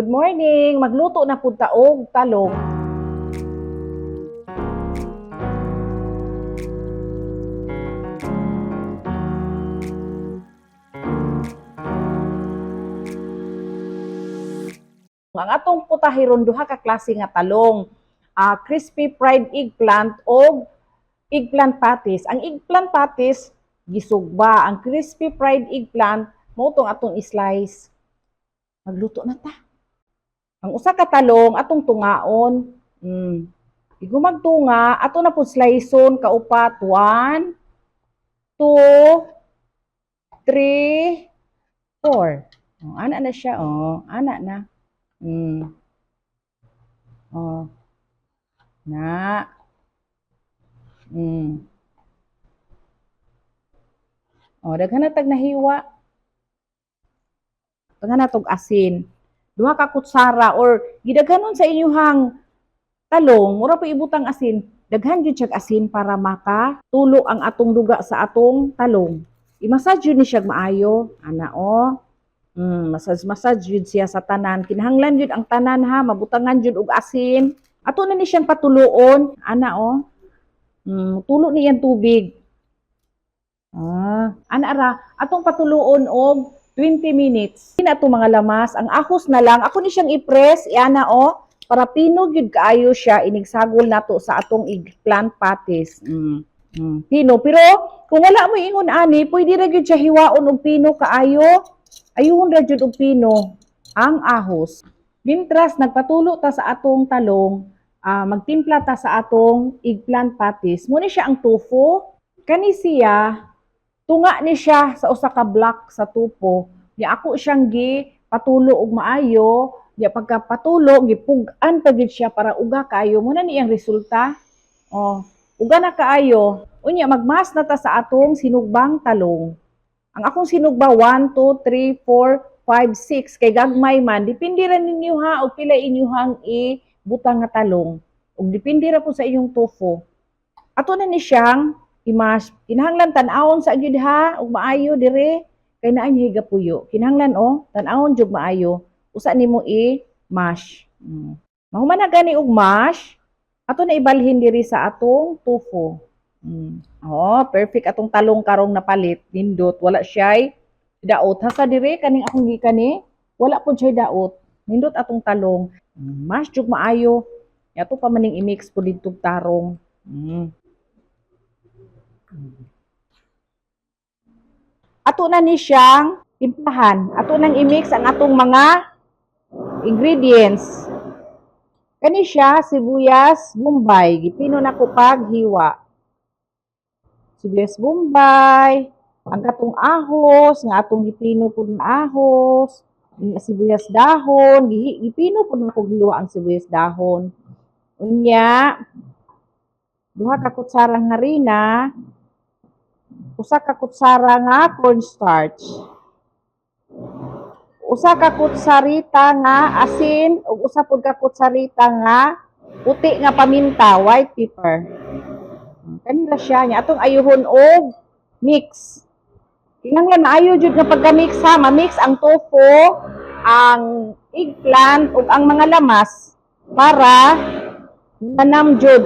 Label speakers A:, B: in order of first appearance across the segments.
A: Good morning. Magluto na pud ta og talong. Ang atong putahiron, duha ka klase nga talong. Crispy fried eggplant og eggplant patis. Ang eggplant patis gisugba, ang crispy fried eggplant mao tong atong i-slice. Magluto na ta. Ang usa ka talong atong tungaon. Igo magtunga, ato na pud sliceon kaupat. 1, 2, 3, 4. Oh, ana na siya, oh. Ana na. Oh. Na. Oh, daghan na tag nahiwa. Daghan na tog asin. 2 ka kutsara or gidaghanon sa inyuhang talong, mura pa ibutang asin. Daghan jud siyag asin para makatulo ang atong duga sa atong talong. I-massage jud ni siya maayo, ana oh. Massage massage jud siya sa tanan. Kinahanglan jud ang tanan ha, mabutangan jud og asin. Ato na ni siyang patuluon, ana oh. Tulo ni iyang tubig. Ana ra, atong patuluon og 20 minutes. Kina atong mga lamas, ang ahos na lang, ako ni siyang i-press, iana oh, para pino gyud kaayo siya inigsagol nato sa atong eggplant patis. Pino, pero kung wala mo ingon ani, pwede ra gyud siya hiwaon og pino kaayo. Ayuhon ra gyud og pino ang ahos. Mintras nagpatulo ta sa atong talong, magtimpla ta sa atong eggplant patis. Muna siya ang tofu. Kani siya, tunga ni siya sa usa ka block sa tofu. Nya ako siyang gi patulo og maayo, nya pagka patulo gipug-an pa gyud siya para uga kaayo. Muna ni iyang resulta. Oh, uga na kaayo. Unya magmas na ta sa atong sinugbang talong. Ang akong sinugba 1 2 3 4 5 6 kay gagmay man, depende ra ninyo ha og pila inyuhang ibutang nga talong. Ug depende ra po sa inyong tofu. Ato na ni siyang i-mash. Kinahanglan tan-awon sa gyud ha ug maayo dire kay naa niya higapuyo. Kinahanglan oh, tan-awon jud maayo. Usa nimo i-mash. Mahuman na gani og mash, ato na ibalhin diri sa atong tofu. Oh, perfect atong talong karong napalit. Nindot, wala siya'y daot. Hasta dire kaning akong gikan ni, wala pud siya'y daot. Nindot atong talong. Mash jud maayo. Ato pa maning i-mix pud didtong tarong. Ato na ni siyang timplahan. Ato nang i-mix ang atong mga ingredients. Kani siya sibuyas Bombay. Gipino na ko paghiwa. Sibuyas Bombay, ang katong ahos nga atong gipino pud na ahos, sibuyas dahon, gipino pud na ko giwa ang sibuyas dahon. Unya, 2 ka kutsarang harina, usa ka kutsara nga cornstarch, usa ka kutsarita nga asin, ug usa pud ka kutsarita nga puti nga paminta, white pepper. Kanila siya nya atong ayuhon og mix. Kinahanglan maayo jud nga pagka-mix ha, ma-mix ang tofu, ang eggplant ug ang mga lamas para manam jud.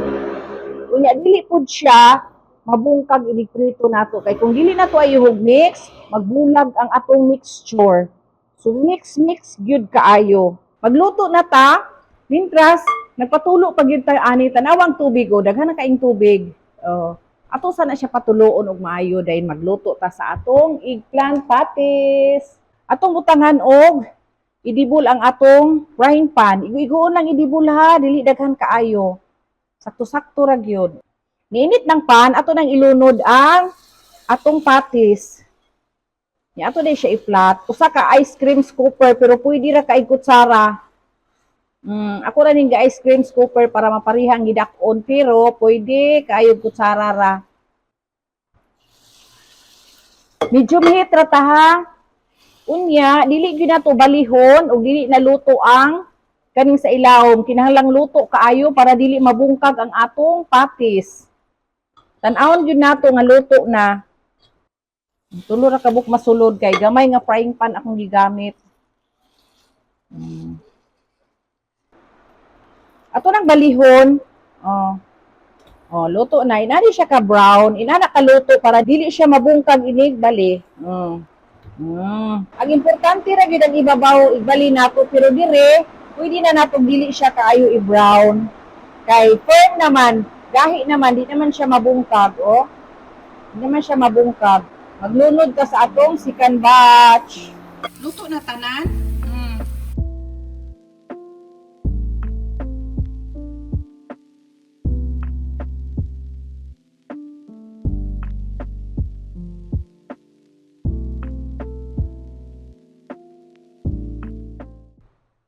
A: Unya dili pud siya mabungkag inig prito nato kay kung dili nato ayuhog mix, magbulag ang atong mixture. So mix mix gyud kaayo. Magluto na ta, mintras nagpatulo pa gyud tayo ani, tan-awang tubig o daghan na kaing tubig. Oh, ato sana siya patuloon og maayo dahil magluto ta sa atong eggplant patis. Atong butangan og idibol ang atong frying pan. Igo-igoon lang idibol ha, dili daghan kaayo. Sakto-sakto ra gyud. Niinit ng pan, ato nang ilunod ang atong patis. Nya ato din siya i-flat. Usa ka ice cream scooper pero pwede ra kay kutsara. Ako ra ning ice cream scooper para mapariha ang gidak-on pero pwede kaayo kutsara ra. Medium heat ra ta ha. Unya dili gyud nato balihon og dili naluto ang kaning sa ilawom. Kinahanglang luto kaayo para dili mabungkag ang atong patis. Tan-awon gyud nato nga luto na. Tulo ra kabuk masulod kay gamay nga frying pan akong gigamit. Ato nang balihon. Oh. Oh, luto na. Inani siya ka brown, inana ka luto para dili siya mabungkag inig bali. Ang importante ra gyud ang ibabaw igbali nato, pero dire pwede na nato dili siya kaayo i-brown. Kay firm naman, gahi naman, di naman siya mabungkag, oh. Di naman siya mabungkag. Maglunod ka sa atong second batch. Luto na tanan.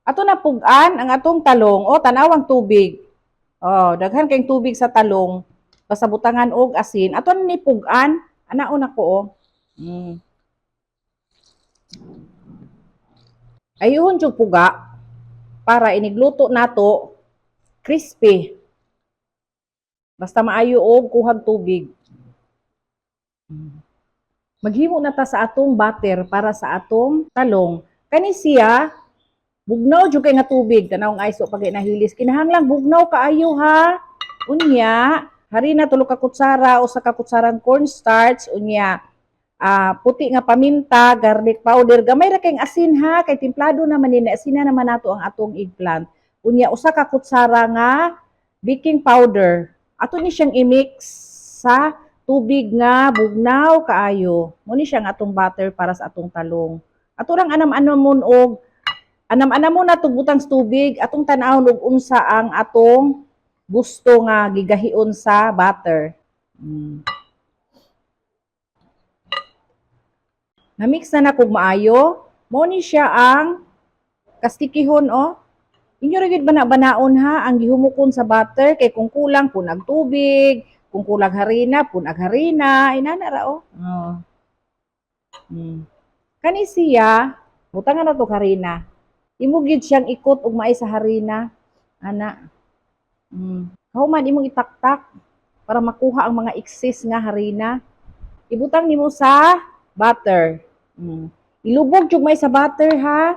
A: Ato na pugaan ang atong talong. O, tanawang tubig. Oh, daghan kayong tubig sa talong. Basta butangan og asin. Ato na ni pugaan. Anaon na ko, oh. Ayun jud puga para inigluto nato crispy. Basta maayo og kuhag tubig. Maghimo na ta sa atong butter para sa atong talong. Kani siya bugnaw jud kay nga tubig, tanawng ice pag nahilis. Kinahanglan bugnaw kaayo ha. Unya, harina tulo ka kutsara, usa ka kutsarang cornstarch, unya puti nga paminta, garlic powder, gamay ra kayong asin ha, kay timplado naman ni, asina naman nato ang atong eggplant. Unya usa ka kutsara nga baking powder. Ato ni siyang i-mix sa tubig nga bugnaw kaayo. Mo ni siyang atong butter para sa atong talong. Ato rang anam-anamon og anam-anamon na butang sa tubig, atong tan-awon og unsa ang atong gusto nga gigahion sa butter. Na-mix na na kog maayo. Mo ni siya ang kastikihon, oh. Inyo ra gyud bana-banaon ha ang gihumukon sa butter kay kung kulang punag tubig, kung kulang harina, punag harina, inana ra, oh. Oh. Kani siya, butangan na to harina. Imo gyud siyang ikot og maay sa harina, ana. Kahuman imong itaktak para makuha ang mga excess nga harina. Ibutang nimo sa butter. Ilubog jud may sa butter ha.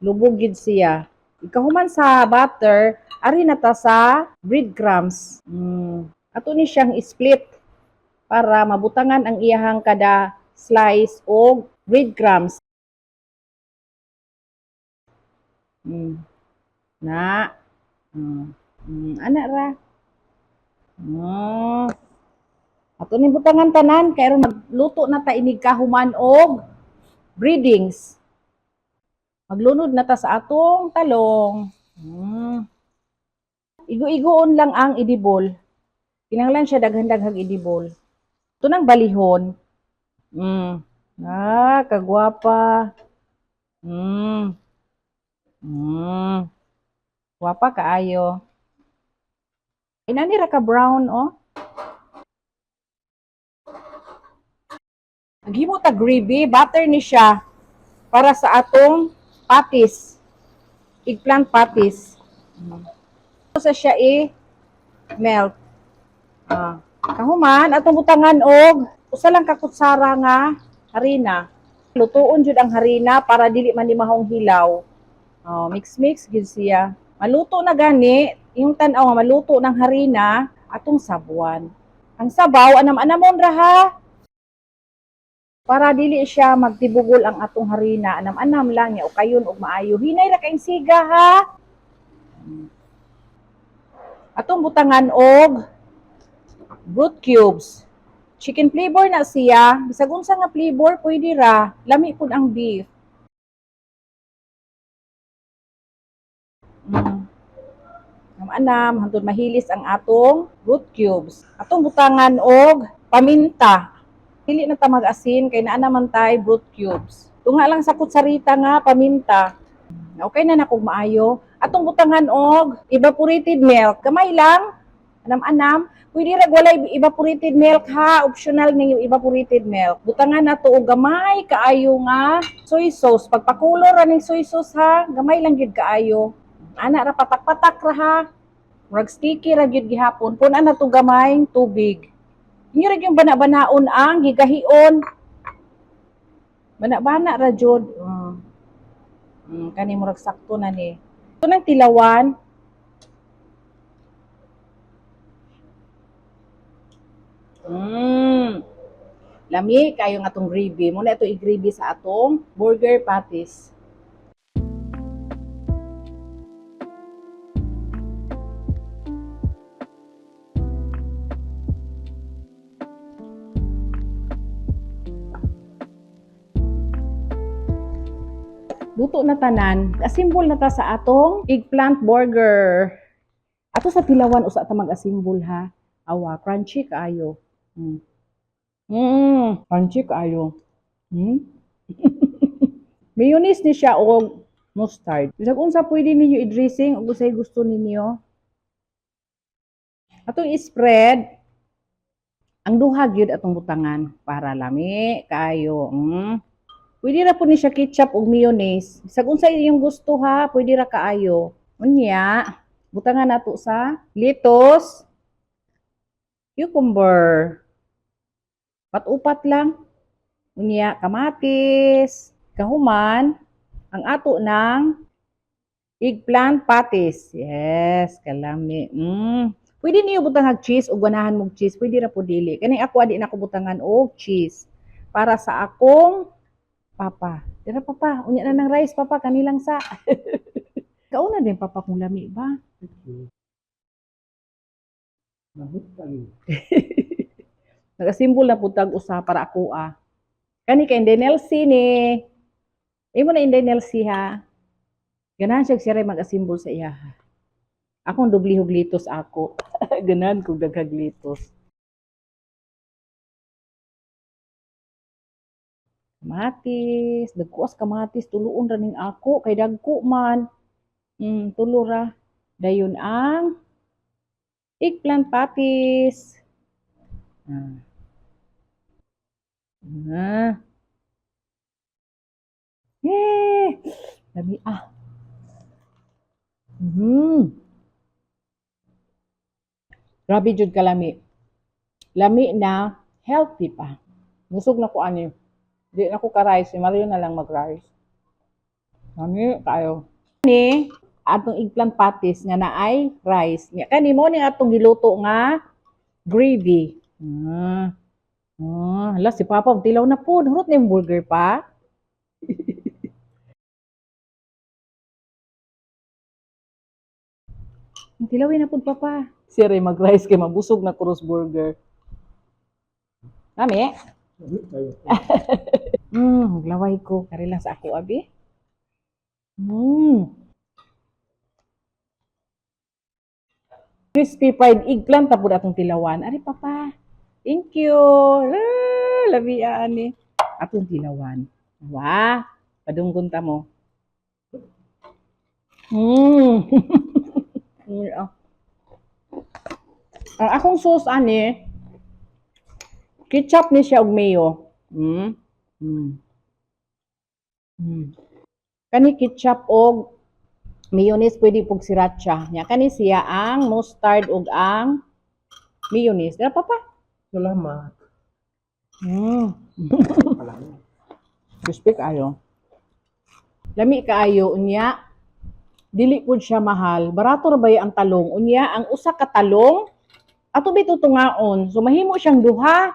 A: Lubog gyud siya. Ikahuman sa butter, ari na ta sa breadcrumbs. Ato ni siyang split para mabutangan ang iyahang kada slice og breadcrumbs. Na. Ana ra. Ato ni butangan tanan kay aron magluto na ta inig kahuman og breadings. Maglunod na ta sa atong talong. Igo-igoon lang ang edible. Kinahanglan siya daghan-daghang edible. Ito nang balihon. Ah, kagwapa. Gwapa kaayo. Inani ra ka brown, oh. Maghimo ta gravy, butter ni siya para sa atong patis. Eggplant patis. Sa siya i-melt. Kahuman atong butangan og usa lang ka kutsara nga harina. Lutuon jud ang harina para dili man ni mahong hilaw. Oh, mix mix gyud siya. Maluto na gani, yung tan-aw nga maluto ng harina atong sabuan. Ang sabaw anam-anamon ra ha. Para dili siya magtibugol ang atong harina, anam-anam lang niya o kayon og maayo. Hinay ra kayong siga ha. Atong butangan og broth cubes. Chicken flavor na siya. Bisag unsa nga flavor pwede ra. Lami pud ang beef. Anam-anam hangtod mahilis ang atong broth cubes. Atong butangan og paminta. Dili na ta mag-asin kay naa naman tay broth cubes. Tunga lang sa kutsarita nga paminta. Okay na na kog maayo. Atong butangan og evaporated milk. Gamay lang. Anam-anam. Pwede ra walay evaporated milk ha. Optional ning yung evaporated milk. Butangan nato og gamay kaayo nga soy sauce. Pagpakulo ra ning soy sauce ha, gamay lang gyud kaayo. Ana ra, patak-patak ra ha. Murag sticky ra gyud gihapon. Pun-an nato gamayng tubig. Inyo ra yung bana-banaon ang gigahion. Bana-bana ra jud. Kani murag sakto na ni. Ito nang tilawan. Lami kayo nga atong gravy. Muna ito i-gravy sa atong burger patties. Luto na tanan. Assemble na ta sa atong eggplant burger. Ato sa tilawan usa ta mag-assemble ha. Awa, crunchy kaayo. Crunchy kaayo. Mayonnaise ni siya og mustard. Bisag unsa pwede ninyo i-dressing ug unsay gusto ninyo. Atong i-spread ang duha gyud atong butangan para lami kaayo. Pwede ra po ni siya ketchup ug mayonnaise. Bisag unsa inyong gusto ha, pwede ra kaayo. Unya, butangan nato sa lettuce, cucumber. Pat-upat lang. Unya, kamatis, kahuman, ang ato ng eggplant patties. Yes, kalami. Pwede niyo butangan cheese o ganahan mong cheese, pwede ra po dili. Kani ako adi na ko butangan og cheese para sa akong papa. Dira papa, unya na ng rice papa kanilang sa. Kauna din papa kung lami ba.
B: Mahit kayo.
A: Nagasimbol na pud tag usa para ako ah. Kani kay Inday Nelsie ni. Imo na Inday Nelsie ha. Ganahan siya siya mag-asimbol sa iya ha. Akong dubli hog litos ako. Ganahan kog daghag litos. Kamatis, dagkuas kamatis, tuluon ra ning ako kay dagko man. Tulo ra. Dayon ang eggplant patties. Ah. Ah. Eh, lami ah. Grabe jud kalami. Lami na healthy pa. Busog na ko ani. Di na ko ka-rice, si Mario na lang mag-rice. Lami kayo. Ni atong eggplant patties nga naay rice. Nya kani mo ni atong giluto nga gravy. Ah. Ah, hala si Papa tilaw na po. Hurot na yung burger pa. Ang tilawin na po, Papa. Siya rin mag-rice kay mabusog na cross burger. Lami?
B: Mahit kayo.
A: Laway ko. Kari lang sa ako, abi. Crispy fried eggplant tapos atong tilawan. Ari, Papa. Thank you. Ah, labi ani. Atong tilawan. Wah, padunggon ta mo. Ah. Ang akong sauce ani, ketchup ni siya og mayo. Kani ketchup og mayonnaise, pwede pug sriracha. Nya kani siya ang mustard ug ang mayonnaise. Dira papa.
B: Salamat. Kalami.
A: Crispy kaayo. Lami kaayo unya. Dili pud siya mahal. Barato ra ba ang talong? Unya ang usa ka talong ato bitaw tungaon. So mahimo siyang duha.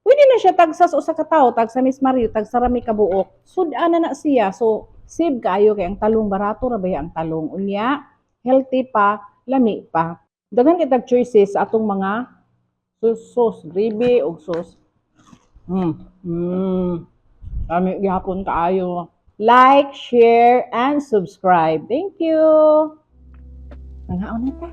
A: Pwede na siya tagsa sa usa ka tawo, tagsa Miss Mario, tagsa rami ka buok. Sud-an na na siya. So save kaayo kay ang talong barato ra ba ang talong. Unya healthy pa, lami pa. Daghan kitag choices sa atong mga sauce, sauce, gravy ug sauce. Lami gihapon kaayo. Like, share, and subscribe. Thank you. Manghaon na ta.